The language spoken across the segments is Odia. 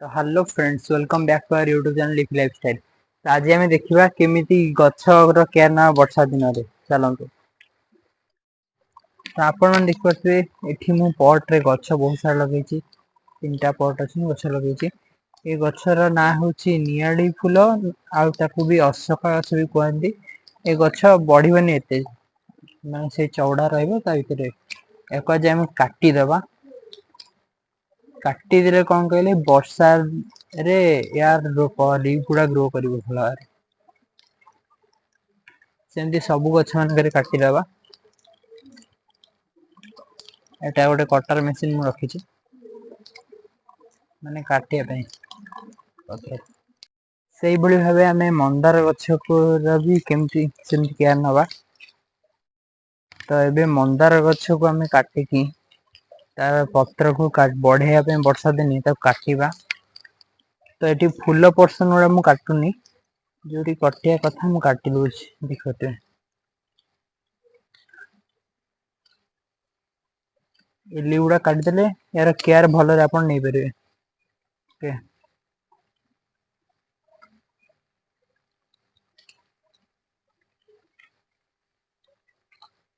ତ Hello friends, welcome back to our YouTube channel Lipi Lifestyle। ତ ଆଜି ଆମେ ଦେଖିବା କେମିତି ଗଛର କେୟାର ନେବା ବର୍ଷା ଦିନରେ। ଚାଲନ୍ତୁ। ତ ଆପଣମାନେ ଦେଖିପାରୁଥିବେ, ଏଠି ମୁଁ ପଟରେ ଗଛ ବହୁତ ସାରା ଲଗେଇଛି। ତିନିଟା ପଟ୍ ଅଛି, ମୁଁ ଗଛ ଲଗେଇଛି। ଏ ଗଛର ନାଁ ହେଉଛି ନିଆଳି ଫୁଲ, ଆଉ ତାକୁ ବି ଅଶୋକା ଗଛ ବି କୁହନ୍ତି। ଏ ଗଛ ବଢିବନି ଏତେ, ମାନେ ସେ ଚଉଡ଼ା ରହିବ ତା ଭିତରେ। ୟାକୁ ଆଜି ଆମେ କାଟିଦେବା। କାଟିଦେଲେ କଣ କହିଲେ, ବର୍ଷାରେ ୟାର ଲିଫ୍ ଗୁଡା ଗ୍ରୋ କରିବ ଭଲ ଭାବରେ। ସେମିତି ସବୁ ଗଛ ମାନଙ୍କରେ କାଟିଦେବା। ଏଟା ଗୋଟେ କଟର ମେସିନ ମୁଁ ରଖିଛି, ମାନେ କାଟିବା ପାଇଁ ପତ୍ର। ସେଇଭଳି ଭାବେ ଆମେ ମନ୍ଦାର ଗଛକୁ ବି କେମିତି ସେମିତି କେୟାର ନବା। ତ ଏବେ ମନ୍ଦାର ଗଛକୁ ଆମେ କାଟିକି ତାର ପତ୍ରକୁ ବଢେଇବା ପାଇଁ ବର୍ଷା ଦିନେ ତାକୁ କାଟିବା। ତ ଏଠି ଫୁଲ ପୋର୍ସନ ଗୁଡା ମୁଁ କାଟୁନି, ଯୋଉଠି କଟିବା କଥା ମୁଁ କାଟି ଦଉଛି। ଦେଖିପାରୁଥିବେ, ଏ ଲିଭ୍ ଗୁଡା କାଟିଦେଲେ ଏହାର କେୟାର ଭଲରେ ଆପଣ ନେଇପାରିବେ। ଓକେ,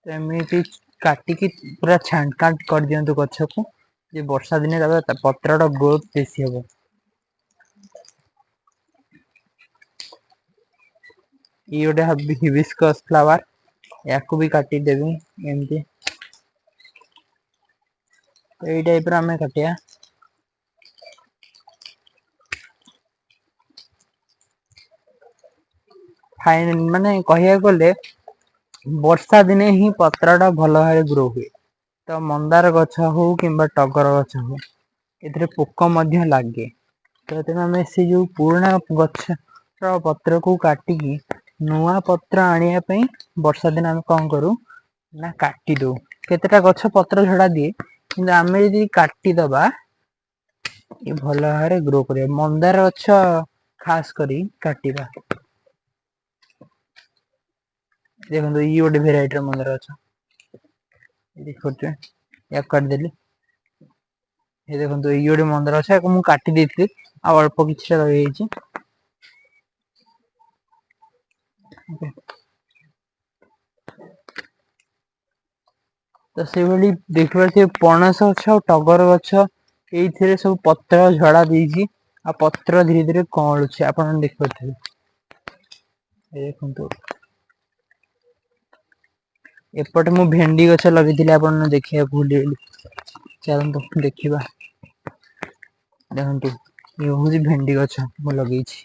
ତ ଏମିତି କାଟିକି ପୁରା ଛାଣ୍ଟ କାଟ କରିଦିଅନ୍ତୁ ଗଛକୁ, ଯେ ବର୍ଷା ଦିନେ ତାପରେ ପତ୍ରର ଗ୍ରୋଥ ବେଶୀ ହବ। ଇଏ ଗୋଟେ ହିବିସ୍କସ୍ ଫ୍ଲାୱାର, ୟାକୁ ବି କାଟିଦେବି ଏମିତି। ଏଇ ଟାଇପର ଆମେ କାଟିବା। ଫାଇନ ମାନେ କହିବାକୁ ଗଲେ ବର୍ଷା ଦିନେ ହିଁ ପତ୍ରଟା ଭଲ ଭାବରେ ଗ୍ରୋ ହୁଏ। ତ ମନ୍ଦାର ଗଛ ହଉ କିମ୍ବା ଟଗର ଗଛ ହଉ, ଏଥିରେ ପୋକ ମଧ୍ୟ ଲାଗେ। ତ ତେଣୁ ଆମେ ସେ ଯୋଉ ପୁରୁଣା ଗଛର ପତ୍ରକୁ କାଟିକି ନୂଆ ପତ୍ର ଆଣିବା ପାଇଁ ବର୍ଷା ଦିନେ ଆମେ କଣ କରୁ ନା କାଟି ଦଉ। କେତେଟା ଗଛ ପତ୍ର ଝଡା ଦିଏ, କିନ୍ତୁ ଆମେ ଯଦି କାଟିଦବା ଏ ଭଲ ଭାବରେ ଗ୍ରୋ କରିବ। ମନ୍ଦାର ଗଛ ଖାସ କରି କାଟିବା। ଦେଖନ୍ତୁ, ଇଏ ଗୋଟେ ଭେରାଇଟିର ମନ୍ଦାର ଗଛ, ଦେଖିପାରୁଥିବେ, ୟାକୁ କାଟିଦେଲି। ଏ ଦେଖନ୍ତୁ, ଇଏ ଗୋଟେ ମନ୍ଦାର ଗଛ, ୟାକୁ ମୁଁ କାଟି ଦେଇଥିଲି, ଆଉ ଅଳ୍ପ କିଛିଟା ରହିଯାଇଛି। ତ ସେଇଭଳି ଦେଖିପାରୁଥିବେ ପଣସ ଗଛ ଆଉ ଟଗର ଗଛ, ଏଇଥିରେ ସବୁ ପତ୍ର ଝଡା ଦେଇଛି, ଆଉ ପତ୍ର ଧୀରେ ଧୀରେ କଅଁଳୁଛି, ଆପଣ ଦେଖିପାରୁଥିବେ। ଏ ଦେଖନ୍ତୁ, ଏପଟେ ମୁଁ ଭେଣ୍ଡି ଗଛ ଲଗେଇଥିଲି, ଆପଣ ଦେଖିବାକୁ ଭୁଲିଗଲି। ଚାଲନ୍ତୁ ଦେଖିବା। ଦେଖନ୍ତୁ, ଇଏ ହଉଛି ଭେଣ୍ଡି ଗଛ ମୁଁ ଲଗେଇଛି।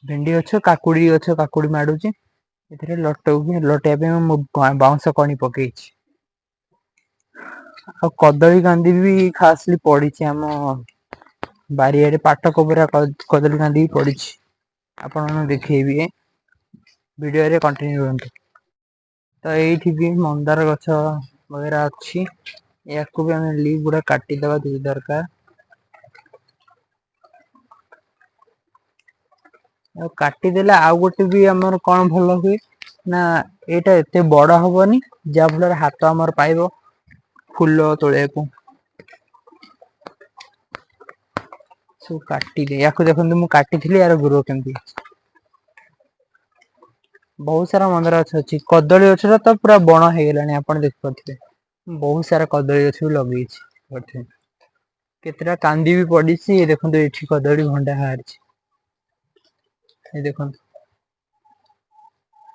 ଭେଣ୍ଡି ଗଛ, କାକୁଡି ଗଛ, କାକୁଡି ମାଡୁଛି। ଏଥିରେ ଲଟେଇବା ପାଇଁ ମୁଁ ବାଉଁଶ କଣି ପକେଇଛି। ଆଉ କଦଳୀ କାନ୍ଦି ବି ଖାସଲି ପଡିଛି ଆମ ବାରିଆଡେ, ପାଟକୋବରା କଦଳୀ କାନ୍ଦି ବି ପଡିଛି। ଆପଣମାନଙ୍କୁ ଦେଖେଇବି, ଭିଡିଓରେ କଣ୍ଟିନ୍ୟୁ ରୁହନ୍ତୁ। ତ ଏଇଠି ବି ମନ୍ଦାର ଗଛ ବଗେରା ଅଛି, ୟାକୁ ବି ଆମେ ଲିଭ୍ ଗୁଡା କାଟିଦବା ଯଦି ଦରକାର। ଆଉ କାଟିଦେଲେ ଆଉ ଗୋଟେ ବି ଆମର କଣ ଭଲ ହୁଏ ନା, ଏଇଟା ଏତେ ବଡ ହବନି, ଯାହା ଫଳରେ ହାତ ଆମର ପାଇବ ଫୁଲ ତୋଳିବାକୁ। ସବୁ କାଟିଦେ। ୟାକୁ ଦେଖନ୍ତୁ, ମୁଁ କାଟିଥିଲି, ୟାର ଗ୍ରୋ କେମିତି। ବହୁତ ସାରା ମନ୍ଦାର ଗଛ ଅଛି। କଦଳୀ ଗଛଟା ତ ପୁରା ବଣ ହେଇଗଲାଣି, ଆପଣ ଦେଖିପାରୁଥିବେ। ବହୁତ ସାରା କଦଳୀ ଗଛ ବି ଲଗେଇଛି, କେତେଟା କାନ୍ଦି ବି ପଡିଛି। ଏ ଦେଖନ୍ତୁ, ଏଠି କଦଳୀ ଭଣ୍ଡା ବାହାରିଛି, ଏ ଦେଖନ୍ତୁ,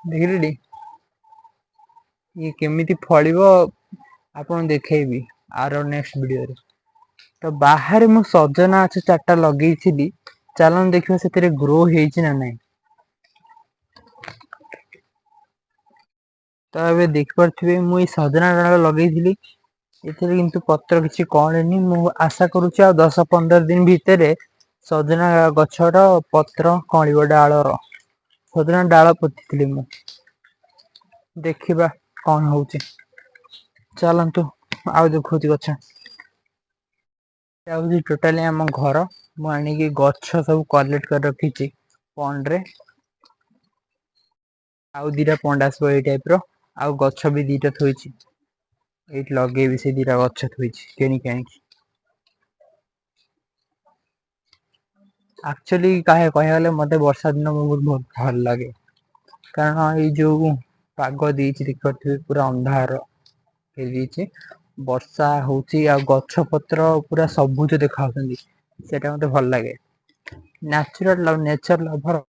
ଦେଖିଲେଟି? ଇଏ କେମିତି ଫଳିବ ଆପଣ ଦେଖେଇବି ଆର ନେକ୍ସଟ ଭିଡିଓରେ। ତ ବାହାରେ ମୁଁ ସଜନା ଗଛ 4ଟା ଲଗେଇଥିଲି, ଚାଲନ୍ତୁ ଦେଖିବା ସେଥିରେ ଗ୍ରୋ ହେଇଛି ନା ନାଇଁ। ତ ଏବେ ଦେଖିପାରୁଥିବେ, ମୁଁ ଏଇ ସଜନା ଡାଳ ଲଗେଇଥିଲି, ଏଥିରେ କିନ୍ତୁ ପତ୍ର କିଛି କଅଁଳିନି। ମୁଁ ଆଶା କରୁଛି ଆଉ 10-15 ଦିନ ଭିତରେ ସଜନା ଗଛର ପତ୍ର କଅଁଳିବ, ଡାଳର ସଜନା ଡାଳ ପୋତିଥିଲି ମୁଁ। ଦେଖିବା କଣ ହଉଛି। ଚାଲନ୍ତୁ ଆଉ ଦେଖଉଛି ଗଛ। ଏଇଟା ହଉଛି ଟୋଟାଲି ଆମ ଘର। ମୁଁ ଆଣିକି ଗଛ ସବୁ କଲେକ୍ଟ କରି ରଖିଛି ପଣ୍ଡରେ। ଆଉ 2ଟା ପଣ୍ଡ ଆସିବ ଏଇ ଟାଇପର, ଆଉ ଗଛ ବି 2ଟା ଥୋଇଛି, ଏଇଠି ଲଗେଇବି। ସେ 2ଟା ଗଛ ଥୋଇଛି କିଣିକି ଆଣିକି। ଆକ୍ଚୁଆଲି କହିବାକୁ ଗଲେ ମୋତେ ବର୍ଷା ଦିନ ବହୁତ ବହୁତ ଭଲ ଲାଗେ, କାରଣ ଏଇ ଯୋଉ ପାଗ ଦେଇଛି ଦେଖିପାରୁଥିବେ ପୁରା ଅନ୍ଧାର ହେଇଯାଇଛି, ବର୍ଷା ହଉଛି ଆଉ ଗଛ ପତ୍ର ପୁରା ସବୁଜ ଦେଖାଯାଉଛନ୍ତି, ସେଇଟା ମୋତେ ଭଲ ଲାଗେ। Natural nature lover.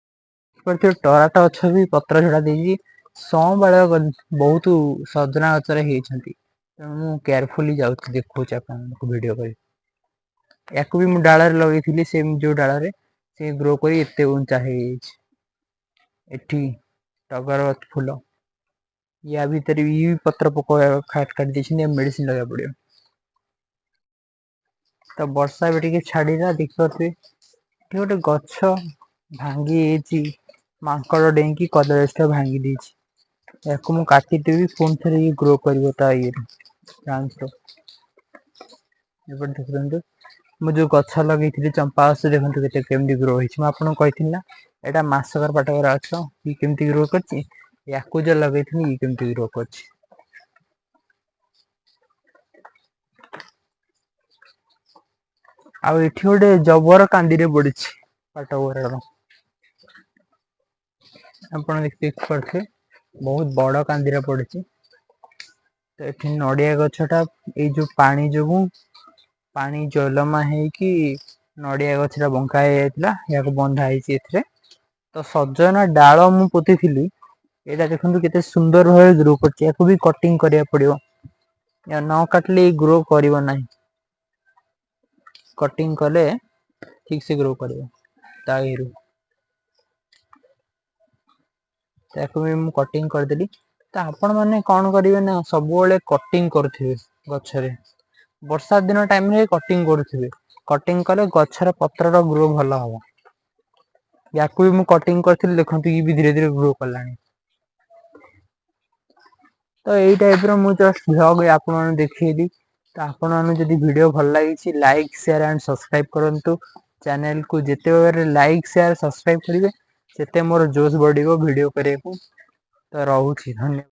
ଦେଖିପାରୁଥିବେ ଟରାଟ ଗଛ ବି ପତ୍ର ଝଡା ଦେଇଛି, ସଁବାଳୁଆ ବହୁତ ସଜନା ଗଛରେ ହେଇଛନ୍ତି। ତେଣୁ ମୁଁ କେୟାରଫୁଲି ଯାଉଛି, ଦେଖଉଛି ଆପଣଙ୍କୁ ଭିଡ଼ିଓ କରି। ୟାକୁ ବି ମୁଁ ଡାଳରେ ଲଗେଇଥିଲି, ସେ ଯୋଉ ଡାଳରେ ସେ ଗ୍ରୋ କରି ଏତେ ଉଞ୍ଚା ହେଇଯାଇଛି। ଏଠି ଟଗର ଫୁଲ, ୟା ଭିତରେ ବି ପତ୍ର ପୋକ କାଟି ଦେଇଛନ୍ତି, ମେଡିସିନ ଲଗେଇବାକୁ ପଡିବ। ତ ବର୍ଷା ଏବେ ଟିକେ ଛାଡିଲା, ଦେଖିପାରୁଥିବେ ଏଠି ଗୋଟେ ଗଛ ଭାଙ୍ଗି ଯାଇଛି, ମାଙ୍କଡ ଡେଇଁକି କଦଳୀ ଗଛଟା ଭାଙ୍ଗି ଦେଇଛି। ୟାକୁ ମୁଁ କାଟିଦେବି, ପୁଣି ଥରେ ଇଏ ଗ୍ରୋ କରିବ ତା ଇଏରୁ ବ୍ରାଞ୍ଚରୁ। ଏପଟେ ଦେଖନ୍ତୁ ମୁଁ ଯୋଉ ଗଛ ଲଗେଇଥିଲି ଚମ୍ପା ଗଛ, ଦେଖନ୍ତୁ କେତେ କେମିତି ଗ୍ରୋ ହେଇଛି। ମୁଁ ଆପଣଙ୍କୁ କହିଥିଲି ନା ଏଇଟା ମାସକର ପାଟକର ଗଛ, ଇଏ କେମିତି ଗ୍ରୋ କରିଛି। ୟାକୁ ଯୋଉ ଲଗେଇଥିଲି ଇଏ କେମିତି ଗ୍ରୋ କରିଛି। ଆଉ ଏଠି ଗୋଟେ ଜବର କାନ୍ଦିରେ ପଡିଛି ପାଟବୁରାର, ଆପଣ ଦେଖିପାରୁଥିବେ ବହୁତ ବଡ କାନ୍ଦିରେ ପଡିଛି। ତ ଏଠି ନଡିଆ ଗଛଟା ଏଇ ଯୋଉ ପାଣି ଯୋଗୁଁ ପାଣି ଜଲମା ହେଇକି ନଡିଆ ଗଛଟା ବଙ୍କା ହେଇଯାଇଥିଲା, ୟାକୁ ବନ୍ଧା ହେଇଛି ଏଥିରେ। ତ ସଜନା ଡାଳ ମୁଁ ପୋତିଥିଲି, ଏଇଟା ଦେଖନ୍ତୁ କେତେ ସୁନ୍ଦର ଭାବେ ଗ୍ରୋ କରିଛି। ୟାକୁ ବି କଟିଂ କରିବାକୁ ପଡିବ, ନ କାଟିଲେ ଗ୍ରୋ କରିବ ନାହିଁ। କଟିଂ କଲେ ଠିକ ସେ ଗ୍ରୋ କରିବ ତା ଇଏରୁ। ତାକୁ ବି ମୁଁ କଟିଂ କରିଦେଲି। ତ ଆପଣ ମାନେ କଣ କରିବେ ନା ସବୁବେଳେ କଟିଂ କରୁଥିବେ ଗଛରେ, ବର୍ଷା ଦିନ ଟାଇମରେ କଟିଂ କରୁଥିବେ। କଟିଂ କଲେ ଗଛର ପତ୍ରର ଗ୍ରୋ ଭଲ ହବ। ୟାକୁ ବି ମୁଁ କଟିଂ କରିଥିଲି, ଦେଖନ୍ତୁ ଇଏ ବି ଧୀରେ ଧୀରେ ଗ୍ରୋ କଲାଣି। ତ ଏଇ ଟାଇପର ମୁଁ ଜଷ୍ଟ ଭ୍ଲଗ ଆପଣମାନଙ୍କୁ ଦେଖେଇଲି। ତ ଆପଣମାନଙ୍କୁ ଯଦି ଭିଡ଼ିଓ ଭଲ ଲାଗିଛି ଲାଇକ୍ ସେୟାର ଆଣ୍ଡ ସବସ୍କ୍ରାଇବ କରନ୍ତୁ। ଚ୍ୟାନେଲକୁ ଯେତେ ଭାବରେ ଲାଇକ୍ ସେୟାର ସବସ୍କ୍ରାଇବ କରିବେ ସେତେ ମୋର ଜୋଶ ବଢ଼ିବ ଭିଡ଼ିଓ କରିବାକୁ। ତ ରହୁଛି, ଧନ୍ୟବାଦ।